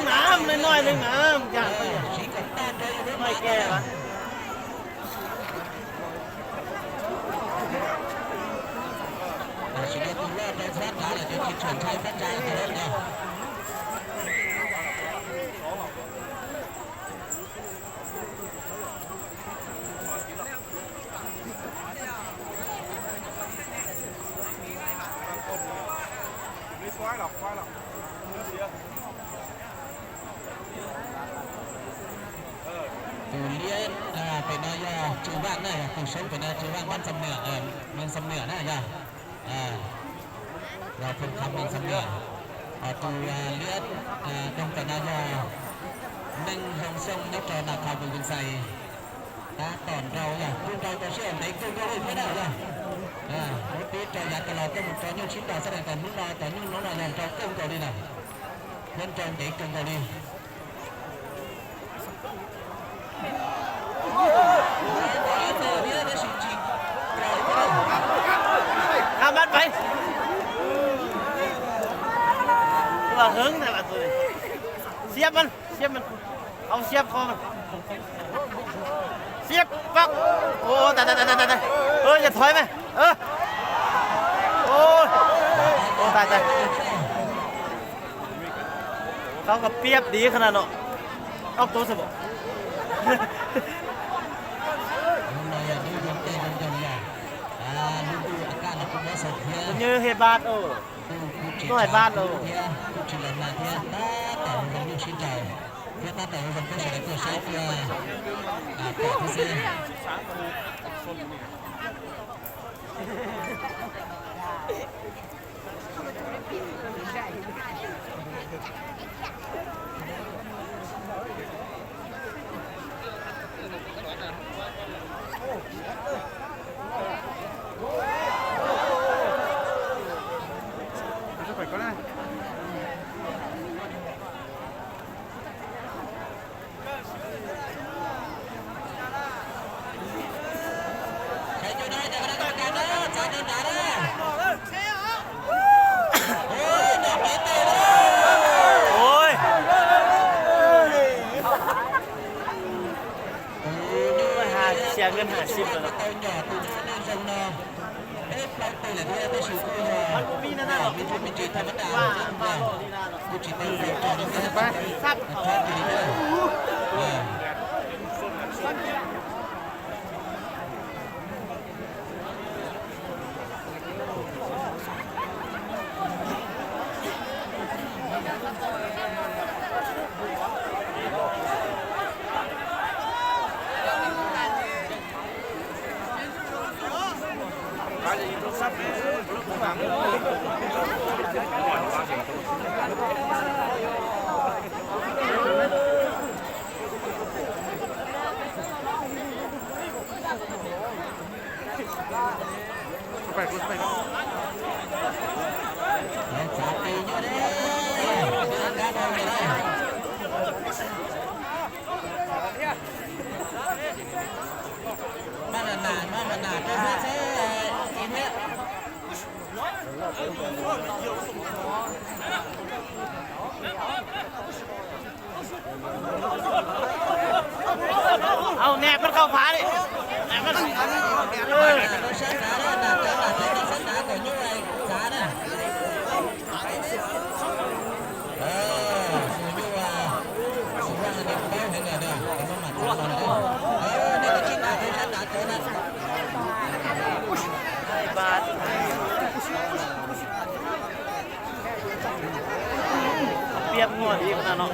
Nab, noj noj li mas, cas noj ke. Tam sim no tus loj rau sab nrad lawm, cov tsis tshua ntshai sab nrad lawm. Tus liab pem no yog True Vaj na, yog tus soob pem no True Vaj Mab Xam Nwm, Mab Xam Nwm na yog. Yog Phoo Kham Mab Xam Nwm. Ho tus liab doog pem no yog Meej Zoo Xyooj nyob rau Nas Khos Vwm Xais. Tab tom nrau yog kuj nrau rau siab ntev kawg nkaus li thiab na yog. Lub pib rau yav tas los koj mus rau nyuj sib ntaus xab daim tas hnub no tas nyuj hnub no yog nrau kawg nkaus li na. Thiab nrau ntev kawg nkaus li. Ab mab pais. Ua hwv ntag tus siab mas, siab mas, au siab kho mas. Siab pab. Ua tas tas tas tas tas. Yog thov mas. Ua tas tas. Tau koj piab tiv qhov no. Ob tug xwb. Nyuj hej bad os. Noj hej bad os. Xiam nkawd hnav sim lawm. Peb plaub tug lawm thiab tab sis kuj yog me tub me ntsis thaj mab dam kuj tsis tau tau tso li thiab. Maj nas nas, maj nas nas rau sab seb ib thiab. Au, neb pab khau phav li. Piab muaj li no.